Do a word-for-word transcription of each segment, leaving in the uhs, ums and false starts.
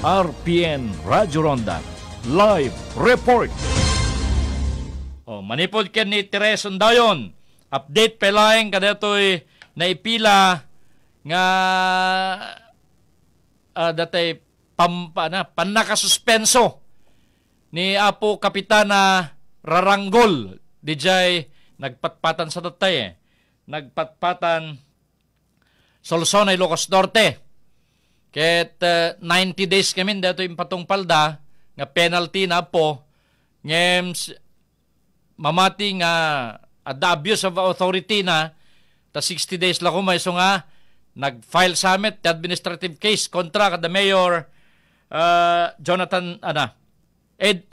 R P N Radyo Ronda Live Report. O, manipod ken ni Teres Ondayon, update pay laeng kadaytoy naipila nga, ah, datay pam-, pa-, na, pannakasuspenso ni Apo Kapitana Raranggol. Dijay nagpatpatan sa datay, eh. Nagpatpatan Solsona, Ilocos Norte. Ket, eh, ninety days ngamin daytoy impatungpalda nga penalty na, Apo. Ngem s-, mamati nga adda abuse of authority na, ta sixty days la koma, isu nga nag-file sa met ti administrative case kontra kada Mayor, ah, Jonathan, ana, Ed,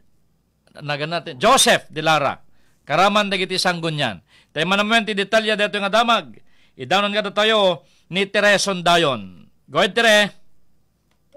nagan natin, Joseph de Lara. Karaman dagiti sanggunian. Tay manamen ti detalye daytoy nga damag. Idanon kadatayo ni Teres Ondayon. Go ahead, Tere.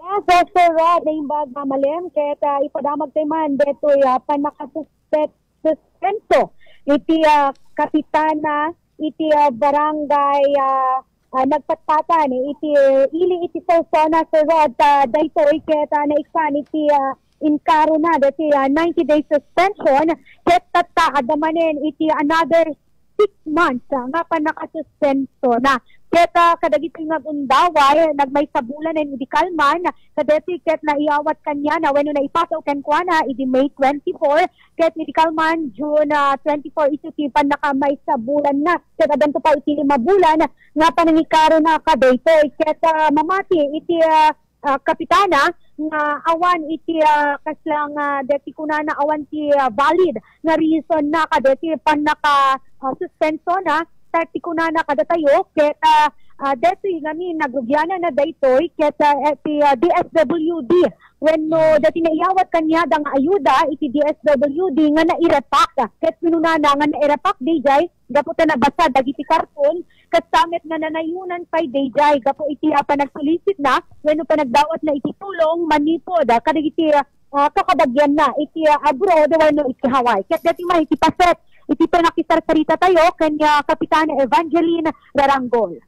Yes, yes, Sir Rod, naimbag nga malem, ket, ah, ipadamag tayo man daytoy, ah, pannakasuspe-, suspenso iti, ah, kapitana iti, ah, barangay, ah, ah, nagpatpatan iti, ah, ili iti Solsona, Sir Rod, ah, daytoy ket, ah, naikkan iti, ah, inkarona daytoy, ah, ninety day suspension ket tatta, adda manen iti another six months, ah, nga pannakasuspenso na. Ket, ah, kadagiti nga agundaway, nagmaysabulan idi kalman, kadeti ket naiyawat kaniana wenno naipasaw kenkuana idi May twenty-four, ket idi kalman June, ah, twenty-four isu ti pannakamaysabulan na. Ket addanto pay iti lima bulan nga panangikaro na kadaytoy. Ket, ah, mamati iti, ah, ah, kapitana nga awan iti, ah, kasla nga deti kunana awan ti, ah, valid nga reason na kadeti pannaka, ah, suspenso na, ta ti kunana kadatayo, ket, ah, ah, deti ngamin nagrugianan na daytoy, ket, ah, ti, ah, D S W D, wenno deti naiyawat kaniada nga ayuda iti D S W D nga nairepak, ket kinunana nga nairepak dijay gapu ta nabasa dagiti karton, kasta met nga nanayonan pay dayjay gapu iti, ah, panagsolicit na wenno panagdawat na iti tulong manipud, ah, kadagiti, ah, kakabagian na iti, ah, abroad wenno iti Hawaii. Ket deti man iti paset iti panakisarkarita tayo ken, ah, Kapitana Evangeline Raranggol.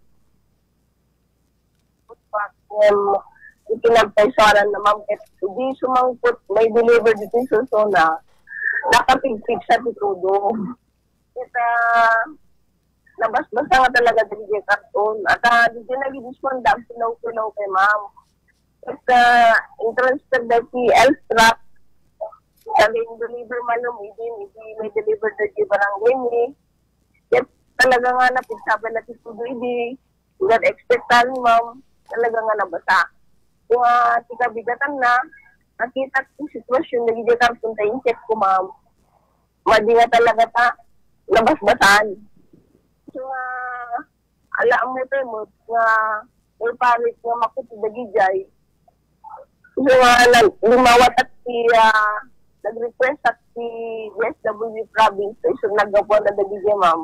Em, iti nagpaysuaran na, ma'am, ket di sumangput may deliver dito sa zona, nakapigpigsa ti todo. Ket, ah, nabasbasa nga talaga dagiti karton. At, ah, di din nagidismanda ang pilaw-pilaw kay ma'am. Ket, ah, in transfer da ti L strap, sabi in deliver man nung idin, idi may deliver da ti barangay ni. Ket talaga nga napigsaban na ti todo idi. Nga expectan, ma'am, talaga nga nabasa. Kua ti kabigatan na, nakita ti sitwasyon dagiti karton ta in-check ko, ma'am. Madi nga talaga ta nabasbasan. So, ah, ala mo tayo mo nga may parit nga makuti dagijay. So, ah, nag-, lumawat at ti, ah, nag-request at ti D S W province. So, naggapuan na dagijay, ma'am.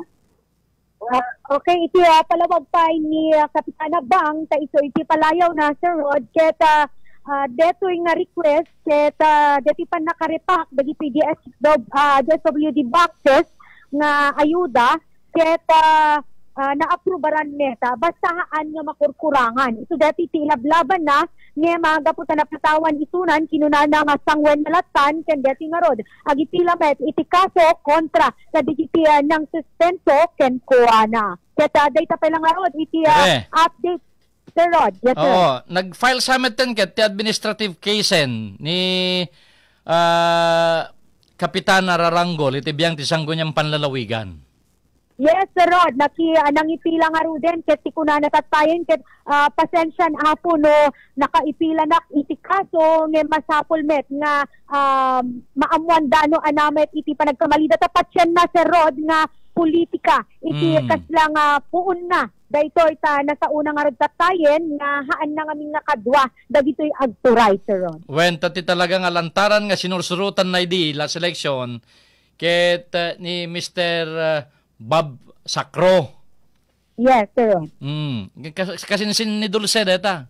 Ah, okay, iti, ah, palawag pay ni, ah, Kapitana Bang, ta isu iti palayaw na, Sir Rod, ket, ah, ah, detoy nga request, ket, ah, deti pannakarepak dagiti D S W, ah, D S W D boxes nga ayuda, ket, ah, ah, naaprubaran met, ah, basta haan nga makurkurangan. Isu deti ti ilablaban na, ngem, ah, gapu ta napatawan isunan, kinunana nga sangwen na lattan, ken deti ngarud, agipila met iti kaso kontra kadagiti, ah, nangsuspenso kenkuana. Ket, ah, dayta pay la ngarud iti, ah, Ere. Update, Sir Rod. Yes, sir. Oo, nag-file sa met ten ket ti administrative case en ni, ah, Kapitana Raranggol iti biang ti Sangguniang Panlalawigan. Yes, Sir Rod. Naki-, ah, nangipila ngaruden ket ti kunana tattayen ket, ah, pasensian, Apo, no nakaipilanak iti kaso, ngem masapul met nga, ah, maammuanda no ania met iti panagkamalida. Ta patien na, Sir Rod, nga politika iti Mm. kasla nga puon na. Daytoy ta nasauna ngarud tattayen nga haan na ngamin nga kadua dagitoy agturay, Sir Rod. Wen, ta ti talaga nga lantaran nga sinursurotan na idi last election ket, eh, ni Mister, eh, Bob Sacro. Yes, Sir Rod. Mm. Kas-, kasinsin ni Dulce deta?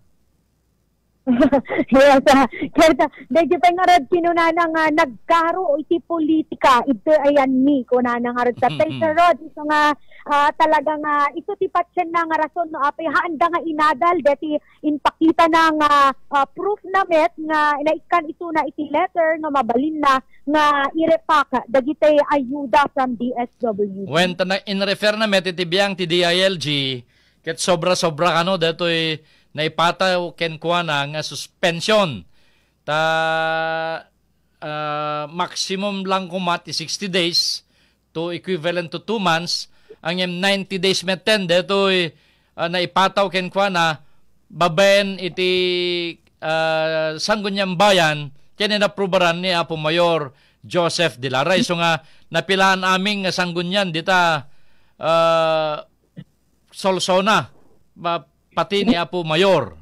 Yes, ah, ket, ah, dagiti pay ngarud kinunana nga nagkaro iti politika, iti ayanmi, kunana ngarud. Tatay Sir Rod, isu nga, ah, talaga nga isu ti patienna nga rason no apay haanda nga inadal deti impakitana nga, ah, proof na met nga naikkan isuna iti letter nga mabalinna nga irepak dagiti ayuda from D S W D. Wen, ta na-, in-refer na met iti biang ti D I L G, ket sobra-sobra kano daytoy naipataw kenkuana nga suspension. Ta, ah, maximum lang koma ti sixty days to equivalent to two months, ngem ninety days metten daytoy, ah, naipataw kenkuana babaen iti, ah, Sangguniang Bayan ken inaprubaran ni Apo Mayor Joseph Dilara. Isu nga napilaan amin nga sanggunian dita, ah, Solsona, ba, pati ni Apo Mayor.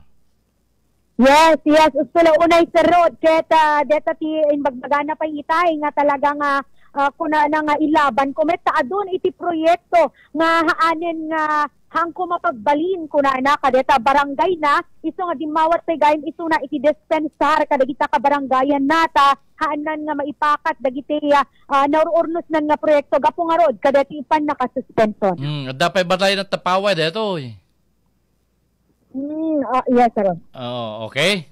Yes, yes. Usto la unay, Sir Rod, ket, ah, deta ti imbagbagana pay itay nga talaga nga, ah, kunana nga ilaban ko met ta adun iti proyekto nga haanen nga haanko mapagbalin, kunana, kadeta barangay na, isu nga dimmawat pay gayam isuna iti dispensar kadagita kabarangayan na ta haanan nga maipakat dagiti, ah, ah, naur-urnosnan nga proyekto gapu ngarud kadeti pannakasuspension. Hmm, adda pay batay na tapawa detoy. Hmm, ah, yes, sir. Oo, okay.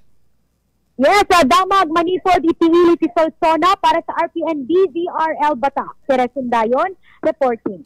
Yes, ah, damag manipod iti ili ti Solsona para sa R P N D Z R L Bata. Teres Sundayon, reporting.